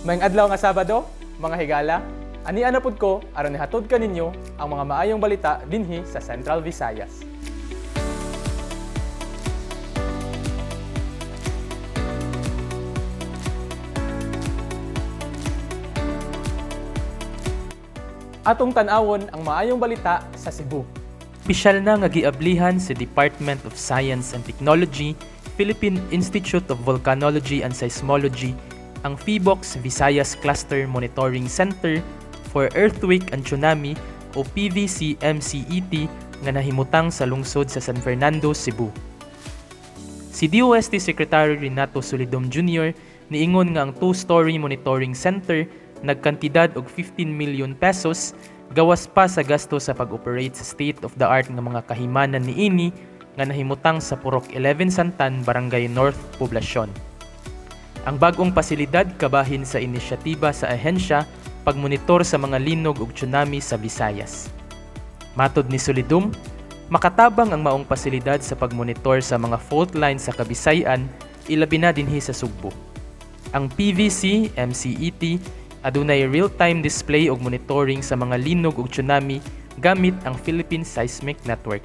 Maayong adlaw nga Sabado, mga higala, ania na pud ko aron ihatod kaninyo ang mga maayong balita dinhi sa Central Visayas. Atong tan-awon ang maayong balita sa Cebu. Pisyal na nga giablihan sa Department of Science and Technology, Philippine Institute of Volcanology and Seismology ang PHIVOLCS Visayas Cluster Monitoring Center for Earthquake and Tsunami o PVCMCET nga nahimutang sa lungsod sa San Fernando, Cebu. Si DOST Secretary Renato Solidum Jr. niingon nga ang two-story monitoring center nagkantidad og 15 million pesos gawas pa sa gasto sa pag-operate sa state-of-the-art nga mga kahimanan niini nga nahimutang sa Purok 11 Santan, Barangay North, Poblacion. Ang bag-ong pasilidad kabahin sa inisyatiba sa ahensya pagmonitor sa mga linog ug tsunami sa Visayas. Matod ni Solidum, makatabang ang maong pasilidad sa pagmonitor sa mga fault lines sa Kabisayan, ilabi na dinhi sa Sugbo. Ang PVC MCET adunay real-time display ug monitoring sa mga linog ug tsunami gamit ang Philippine Seismic Network.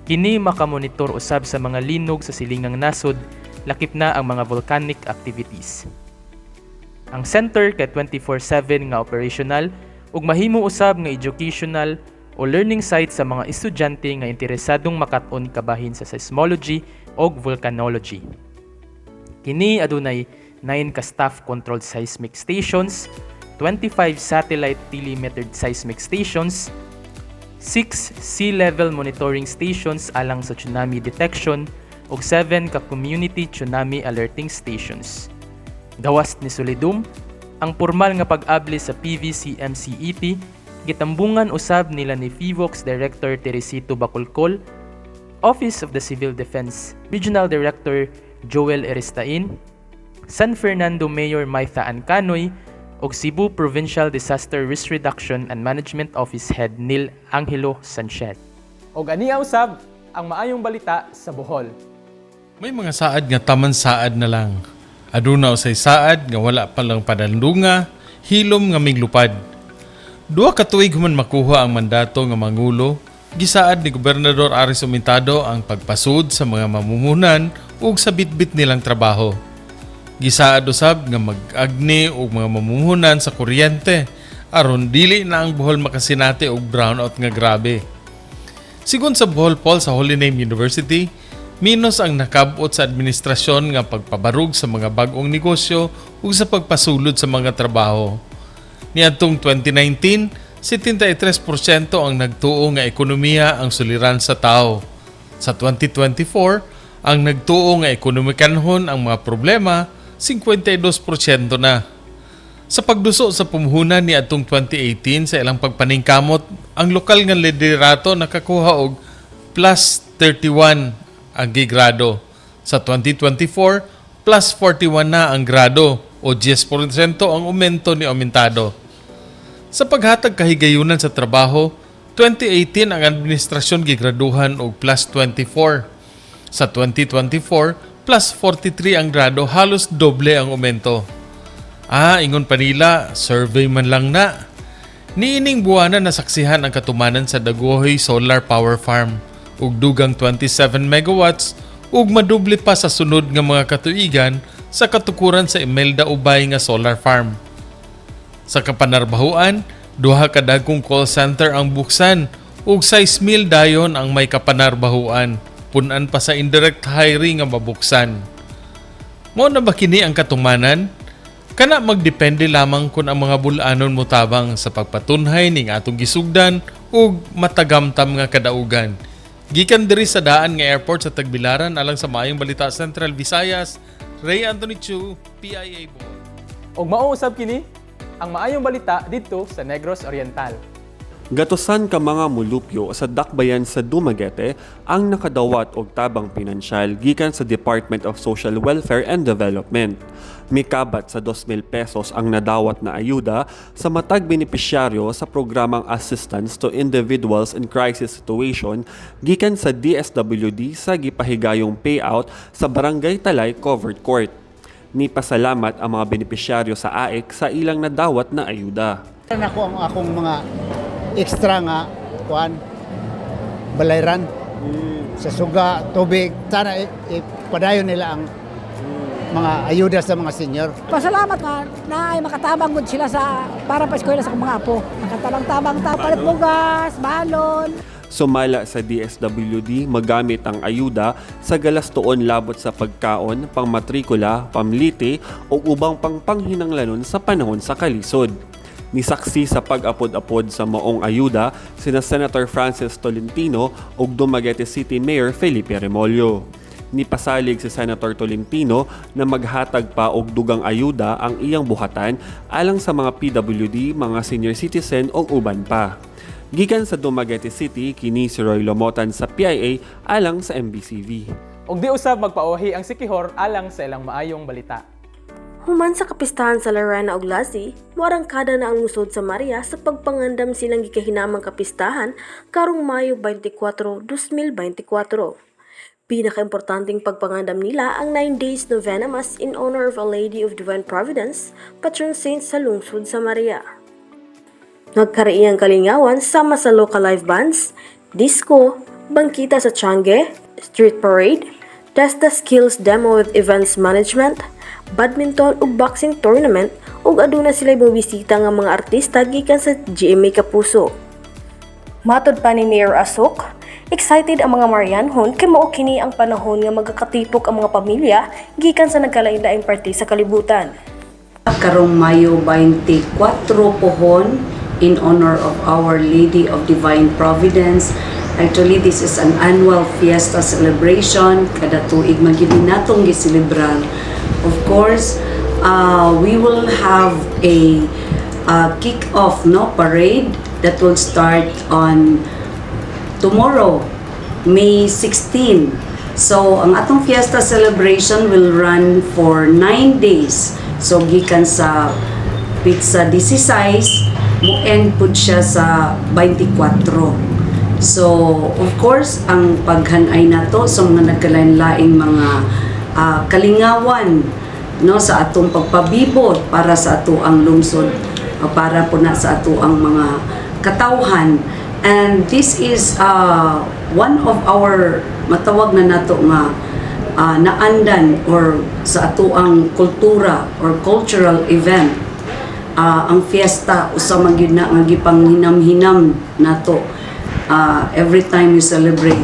Kini makamonitor usab sa mga linog sa silingang nasod, lakip na ang mga volcanic activities. Ang center kay 24/7 nga operational ug mahimo usab nga educational o learning site sa mga estudyante nga interesadong makat-on kabahin sa seismology ug volcanology. Kini adunay 9 ka staff-controlled seismic stations, 25 satellite telemetered seismic stations, 6 sea-level monitoring stations alang sa tsunami detection ug 7 ka community tsunami alerting stations. Gawas ni Solidum, ang pormal nga pag-abli sa PVCMCET gitambungan usab nila ni PHIVOLCS Director Teresito Bacolcol, Office of the Civil Defense Regional Director Joel Eristain, San Fernando Mayor Maitha Ann Canoy, ug Cebu Provincial Disaster Risk Reduction and Management Office Head Neil Angelo Sanchez. Og ania usab ang maayong balita sa Bohol. May mga saad nga taman saad na lang. Aduna usay saad nga wala pa lang padandunga, hilom nga miglupad. 2 ka tuig human makuha ang mandato nga mangulo, gisaad ni Gobernador Aris Aumentado ang pagpasud sa mga mamumuhunan ug sa bitbit nilang trabaho. Gisaad usab nga mag-agni og mga mamumuhunan sa kuryente aron dili na ang Bohol makasinati og brownout nga grabe. Sigon sa Bohol Poll sa Holy Name University, minus ang nakabot sa administrasyon nga pagpabarug sa mga bag-ong negosyo ug sa pagpasulod sa mga trabaho. Niadtong 2019, 73% ang nagtuo nga ekonomiya ang suliran sa tao. Sa 2024, ang nagtuo nga ekonomikanhon ang mga problema, 52% na. Sa pagduso sa pumuhunan ni atong 2018 sa ilang pagpaningkamot, ang lokal nga liderato nakakuha og plus 31 ang gigrado. Sa 2024, plus 41 na ang grado o 10% ang aumento ni Aumentado. Sa paghatag kahigayunan sa trabaho, 2018 ang administrasyon gigraduhan og plus 24. Sa 2024, plus 43 ang grado, halos doble ang aumento. Ah, ingon pa nila, survey man lang na. Niining buwana, nasaksihan ang katumanan sa Dagohoy Solar Power Farm ug dugang 27 megawatts ug madoble pa sa sunod nga mga katuigan sa katukuran sa Imelda Ubay nga solar farm. Sa kapanarbahuan, duha ka dagkong call center ang buksan ug 6,000 dayon ang may kapanarbahuan, punan pa sa indirect hiring nga mabuksan. Mao na ba kini ang katumanan? Kana magdepende lamang kung ang mga bulanon motabang sa pagpatunhay ning atong gisugdan ug matagamtam nga kadaugan. Gikan diri sa daan nga airport sa Tagbilaran alang sa Maayong Balita Central Visayas, Ray Anthony Chu, PIA Bohol. Og mao usab kini ang maayong balita didto sa Negros Oriental. Gatusan ka mga mulupyo sa dakbayan sa Dumaguete ang nakadawat og tabang pinansyal gikan sa Department of Social Welfare and Development. Mikabat sa 2,000 pesos ang nadawat na ayuda sa matag benepisyaryo sa programang Assistance to Individuals in Crisis Situation gikan sa DSWD sa gipahigayong payout sa Barangay Talay Covered Court. Ni pasalamat ang mga benepisyaryo sa AICS sa ilang nadawat na ayuda. Nako ang akong mga extra nga kuan balayran sa suga, tubig. Sana ipadayon nila ang mga ayuda sa mga senior. Pasalamat nga na ay makatabang gud sila sa para pa eskwela sa akong mga apo. Makatabang-tabang ta palit bugas, balon. Sumala sa DSWD, magamit ang ayuda sa galastoon labot sa pagkaon, pangmatrikula, pamlite o ubang pangpanghinanglanon sa panahon sa kalisod. Nisaksi sa pag-apod-apod sa maong ayuda sina Senator Francis Tolentino ug Dumaguete City Mayor Felipe Remollo. Nipasalig si Senator Tolentino na maghatag pa og dugang ayuda ang iyang buhatan alang sa mga PWD, mga senior citizen o uban pa. Gikan sa Dumaguete City, kini si Roy Lomotan sa PIA alang sa MBCV. Ug di usab magpaohi ang Siquijor alang sa ilang maayong balita. Human sa kapistahan sa Larena ug Lazi, moarangkada na ang lungsod sa Maria sa pagpangandam silang gikahinamang kapistahan karong Mayo 24, 2024. Pinakaimportanteng pagpangandam nila ang 9 days novena mass in honor of Our Lady of Divine Providence, patron saint sa lungsod sa Maria. Nagkariiyang kalingawan sama sa local live bands, disco, bangkita sa tiangge, street parade, test the skills demo with events management, badminton ug boxing tournament ug aduna sila bumisita nga mga artista gikan sa GMA Kapuso. Matod pa ni Mayor Asok, excited ang mga Marianhon kay mao kini ang panahon nga magkakatipok ang mga pamilya gikan sa nagkalain-laing parte sa kalibutan. Karong Mayo 24 pohon in honor of Our Lady of Divine Providence. Actually, this is an annual fiesta celebration. Kada tuig man gyud ni natong giselebrar. Of course, we will have a kick-off, no, parade that will start on tomorrow, May 16. So, ang atong fiesta celebration will run for 9 days. So, gikan sa petsa 16, mo end pud siya sa 24. So, of course, ang paghanay nato sa mga nagkalain-laing mga kalingawan, no, sa atong pagpabibot para sa ato ang lungsod, para po na sa ato ang mga katawhan, and this is one of our matawag na nato nga naandan or sa ato ang kultura or cultural event. Ang fiesta usa man gyud na nga gipanghinam-hinam nato every time we celebrate.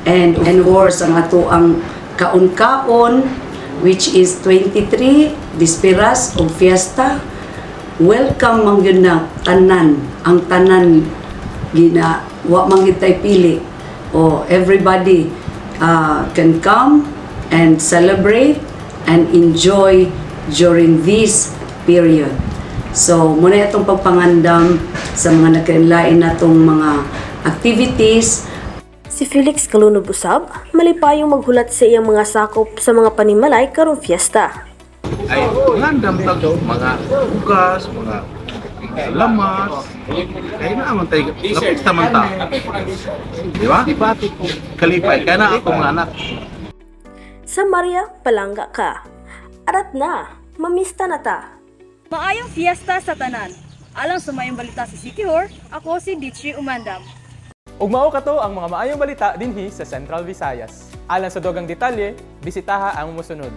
And of course, ang ato ang kaon-kaon, which is 23 Dispiras og fiesta. Welcome man gyud na tanan, ang tanan gina wa man gyud tay pili o everybody can come and celebrate and enjoy during this period. So muna itong pagpangandam sa mga nagkainlain natong mga activities. Si Felix Kalunob usab, malipayong maghulat sa iyang mga sakop sa mga panimalay karong fiesta. Ay ngandam tag mga bugas, mga lamas. Kaya na man tayo, napista man ta. Di ba? Kalipay kaya na ako mga anak. Sa Maria, palangga ka. Arat na, mamista na ta. Maayong fiesta sa tanan. Alang sa maayong balita sa Siquijor, ako si Ditchi Umandam. Ug mao kato ang mga maayong balita dinhi sa Central Visayas. Alang sa dugang detalye, bisitaha ang mosunod.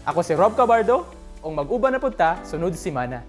Ako si Rob Cabardo, ug mag-uban na pud ta sunod semana.